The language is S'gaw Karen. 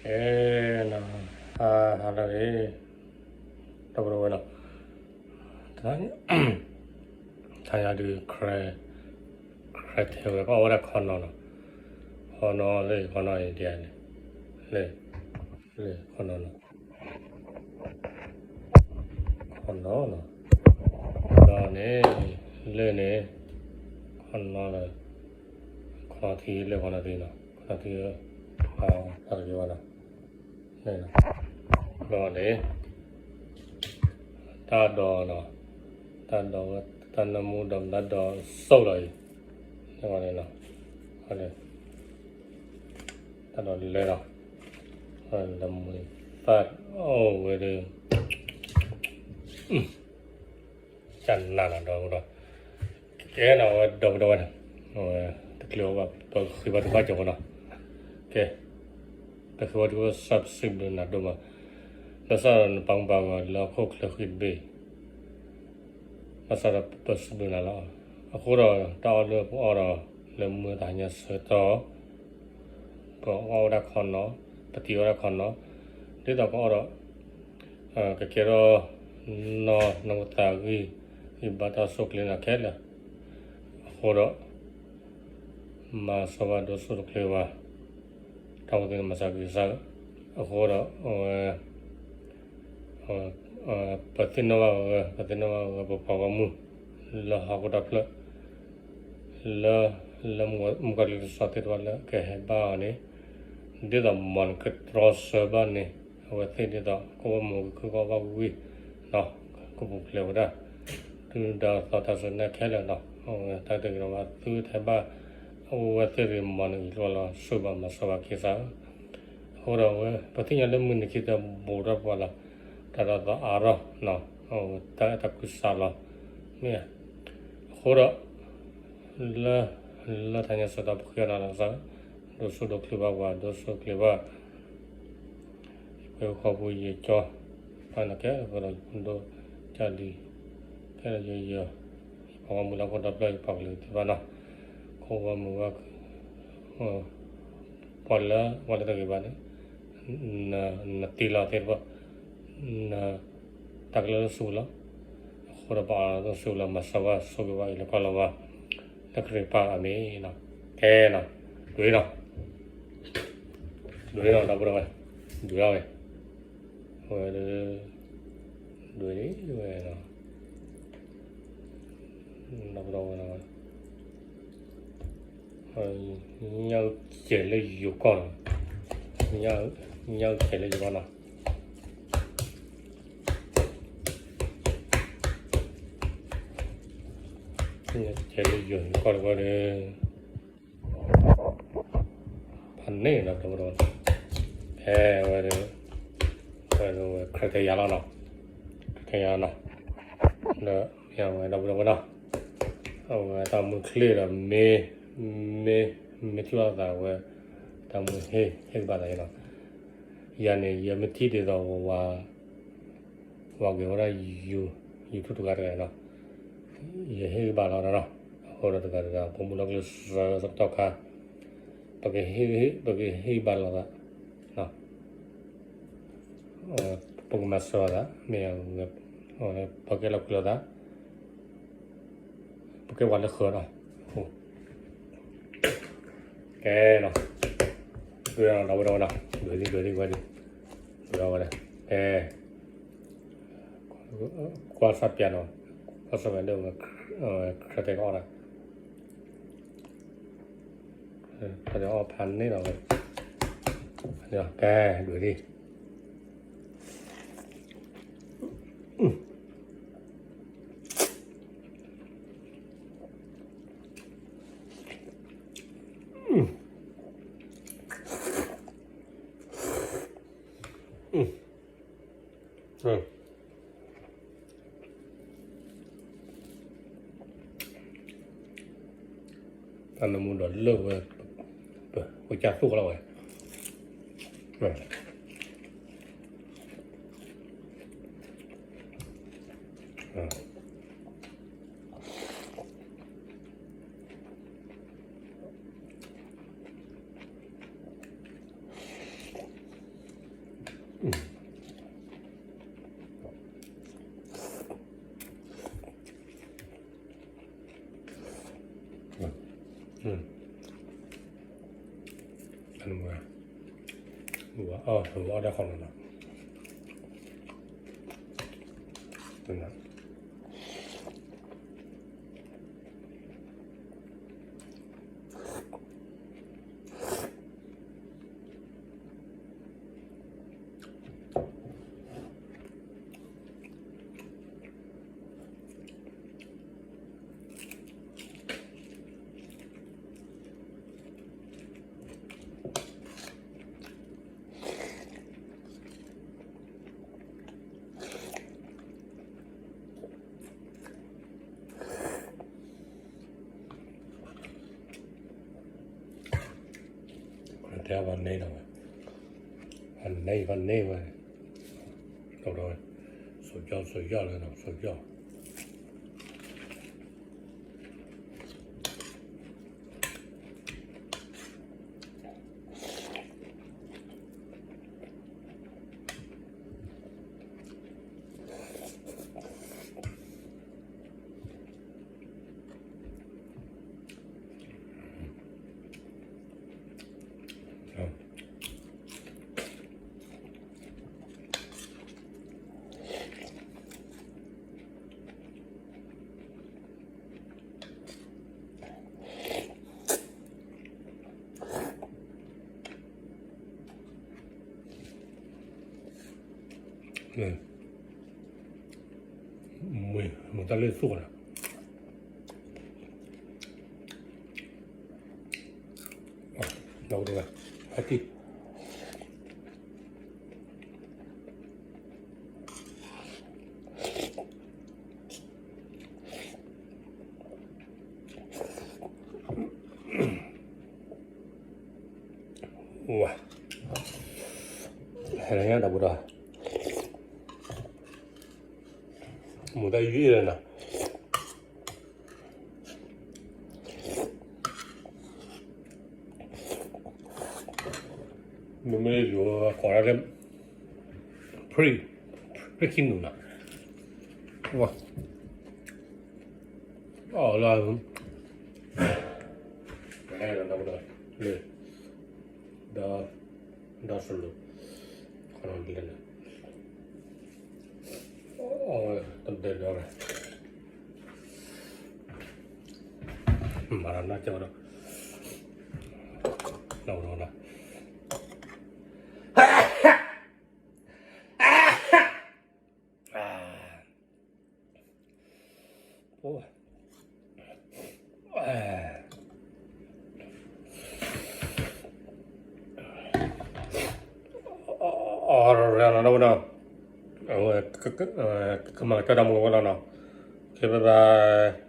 အဲ န ဟါ ဟါလၢအဂ့ၤ ဒီပုၢ်ဝဲၢ်နီၤ, တဟါညါဒုး ခရဲထဲဝဲ ပအီၣ်ဝဲဒၣ်ခီနီၤနီၤ, ခီနီၤလၢ ခီနီၤအံၤဒ်လဲၣ်, လၢ လၢခီနီၤနီၤ, ခီနီၤနီၤ, ဒီးန့ၣ် လၢန့ၣ် ခီနီၤလၢ ခီနီၤထံ လၢခီနီၤထံနီၤ, ခီနီၤထံ တၢ်တဂ့ၤဘၣ်နီၤ, ဒီးန့ၣ် တၢ်ဒိးနီၤ, တၢ်ဒိးဝဲ တၢ်နၢမူဒီး တၢ်ဒိးစိၣ်လီၤအံၤ, န့ၣ် တၢ်ဒိးလဲၤလီၤ, လၢမူသၣ်အိၣ်ဝဲဒီး ကနၣ်နီၤ ဒီပုၢ်ဒီဝဲၢ်, ကဲနီၤ ဝဲဒီပုၢ်ဒီဝဲၢ်နီၤ, တချုးဘၣ် ပဃ့ဘါထုကဖၣ်ကၠိဖိနီၤ, ကဲ ပဃ့ဘါထုကဖၣ် စံးဘျုးနၤဒိၣ်မး, ဘၣ်ဆၣ်ဒီးနပာ်မူပာ်ဂီၤလၢဟီၣ်ခိၣ်ချၢဃံတဘ့ၣ် ဘၣ်ဆၣ်ဒီးပစံးဘျုးနၤလီၤ. အဃိဒီး တၢ်အီၣ်လၢပအီၣ်ဒီး လၢမုၢ်တဟါညါဆၢကတီၢ် ပအီၣ်ဝဲဒၣ်ခီနီၤ, ပတံၤဝဲဒၣ်ခီနီၤ, ဒ်သိးပအီၣ်ဒီး ကကဲထီၣ် နီၢ်နီၢ်ကသးဂံၢ် ဂံၢ်ဘါတၢ်အိၣ်ဆူၣ်အိၣ်ချ့န့ၣ်ခဲလၢာ်, အဃိဒီး မၤစၢၤဘၣ်ဒိၣ်စိဒိၣ်ချ့ဘၣ်, တၢ်အိၣ်သ့ၣ်မၤစၢၤက့ၤစၢ်, အဃိဒီး အဝဲ ပသ့ၣ်နီၣ်ဘၣ်အဂီၢ်, ပသ့ၣ်နီၣ်ဘၣ်အဂီၢ် ပပှၤဂီၢ်မုၢ် လၢဟီၣ်ခိၣ်တၢ်ဖျၢၣ် လၢ လၢမုၣ်ကီၤလံၤတစီၤသ့ၣ်တဖၣ်လၢကဟဲဘါအီၤန့ၣ်, ဒ်သိးမ်နကတြီဆၢဘၣ်န့ၣ် အဝဲသ့ၣ်ဒ်သိး ကအိၣ်ဘၣ်မုာ်ဂံၢ်ခုၣ်ကီၢ်ဘၣ်ဝံၤ ကပူၤဖျဲးဝဲဒၣ် ဒုၣ်ဒါသီတၢ်စူၢ်နာ်ခဲလၢာ်နီၤ, အဝဲတၢ်တဂ့ၤဒီးဘၣ် သုတဟဲဘၣ် အဝဲသ့ၣ်ဂ့ၤမ်နဂ့ၤကျိၤလီၤ ဆိၣ်ဘၣ်မၤစၢၤဘၣ်က့ၤစၢ် အဃိဒီးအဝဲ ပသ့ၣ်ညါလၢမုၢ်နံၤခံသၢဘူးထီၣ်ပှၤလီၤ, တၢ်ဒီးသီအါထီၣ်, တၢ်အဲၣ်တၢ်ကွံစးလီၤ, မ့ၢ်, အဃိဒီး လၢ လၢတဟါညါဆၢကတီၢ်ပဃ့အီၣ်နၤလီၤစၢ်, ဒိၣ်စိဒိၣ်ချ့ဘၣ်ပှၤ ဒိၣ်စိချ့ဘၣ် ယပှဲၤဃီပူၤယကၠီ, ပှၤနကဲအဃိဒီး ယဖိဒိၣ်ကၢ်လံၤ, ကဲဒီးယ ယ ယပှၤဂီၢ်မုၢ်လၢဟီၣ်ခိၣ်ဒီဖျၢၣ် ယပှၤကလုာ်သ့ၣ်တဖၣ်နီၤ, ခိၣ်ဂီၢ်မုၢ်ဝဲ ပှၤလၢ ပှၤလၢတဂ့ၤဘၣ်န့ၣ် နတ့လီၤသ့ၣ်တဖၣ် န တၢ်ကလၢာ်လၢဆူလီၤ, အဃိဒီးပအီၣ်လၢဆူလီၤ မၤစၢၤဘၣ်ဆိၣ်ဂ့ၤဘၣ်အံၤလၢကီၢ်လီၤဘၣ်, လၢခရံာ်ပၢ်အမံၤနီၤ, ကဲနီၤ, ဒွဲနီၤ, ဒွဲနီၤ ဒီပုၢ်ဒီဝဲၢ်, ဒွဲထီၣ်ဝဲ, ဝဲ ဒွဲဝဲနီၤ, ဒီပုၢ်ဒီဝဲၢ်နီၤ ညၣ်အုၣ်ကဲၤလၢယိၤကီၢ်နီၤ, ညၣ်အုၣ်ကဲၤလၢယိၤကီၢ်နီၤ, ညၣ်အုၣ်ကဲၤလၢယိၤကီၢ်တဝဲဒီး ဖးန့ၣ်နီၤ ဒီပုၢ်ဒီဝဲၢ်, ဖဲဝဲ ဝဲ ဝဲ ခရံာ်တဲယၤလီၤနီၤ, ခရံာ်တဲယၤလီၤနီၤ, ဒီး မ့ၢ်ဝဲ ဒီပုၢ်ဒီဝဲၢ်နီၤ, အဝဲတၢ်မူချ့ဒီး မ့ၢ် မ့ၢ် မ့ၢ်ထံၣ်လိာ်သးဝဲ တၢ်မူဟ့ၣ် ဟ့ၣ်ကဘၣ်သးနီၤ, ယၤန့ၣ် ယမ့ၢ်ထံၣ်ဒ်သိးဝဲ ဝဲဂဲၤဝဲဒၣ် YouTube တဂၤတဂၤနီၤ, ယဟ့ၣ်ကဘၣ်လီၤနီၤ, အဃိဒီးတဂၤတဂၤ ပိာ်မုၣ်လၢကျဲးစၢးဆၢကတီၢ်ခါ ပကဟ့ၣ် ပကဟ့ၣ်ဘၣ်လိာ်သး, ပကမၤစၢၤလိာ်သး မ့ၢ် ပကဲလီၤကွံာ်လိာ်သး, ပကဲပှၤလၢဃၢၤနီၤ, ကဲနီၤ, ဒွဲနီၤ ဒီပုၢ်ဒီဝဲၢ်နီၤ, ဒွဲဒံး ဒွဲဒံး ဒွဲဒံး, ဒွဲဝဲဒၣ်, ကဲ ကွၢ်စၢ်ပျးနီၤ, ကွၢ်စၢ်ပျးဒီး ခရံာ်တဲကအီၣ်ဒၣ်, ခရံာ်တဲအီၣ်ဖးန့ၣ်လီၤ, ကဲ ဒွဲဒံး, တၢ်နၢမူဒီးလၢဝဲ ပကစၢ်သူၣ်လီၤဝဲ, အ အီၣ်ဒၣ်ခီနီၤနီၤ တဲဘၣ်န့ၣ်လီၤဝဲ, ဘၣ်န့ၣ် ဘၣ်န့ၣ်ဝဲ, ဒီး สุดยอด สุดยอด လီၤ สุดยอด. မ့ၢ်တၢ်လၢသူၣ်လီၤ, ဒီး အတံၢ် ဝါ, ဟဲလၢညါဒီပုၢ်ဒီဝဲၢ်, မူဒါယံာ်လၢနၤ, မ့မ့ၢ်ယိၤကိးဒၣ်လၢ ဖရံး, ဖရံးခံနူၤနီၤ, ဝါ, အီၣ်လၢ ဒီး ဒီးစလူး ခီလီၤဒ်လဲၣ်, အီၣ်ဝဲတဒၢဒီးဝဲ, မၤလီၤနၢ်ကၠီဒီး လီၤလီၤလီၤ, အီၣ်ရၢၢ်လီၤနီၤ, အဝဲ ကမၤကၠီတၢ်မူဝဲလီၤနီၤ, ကဲ bye bye.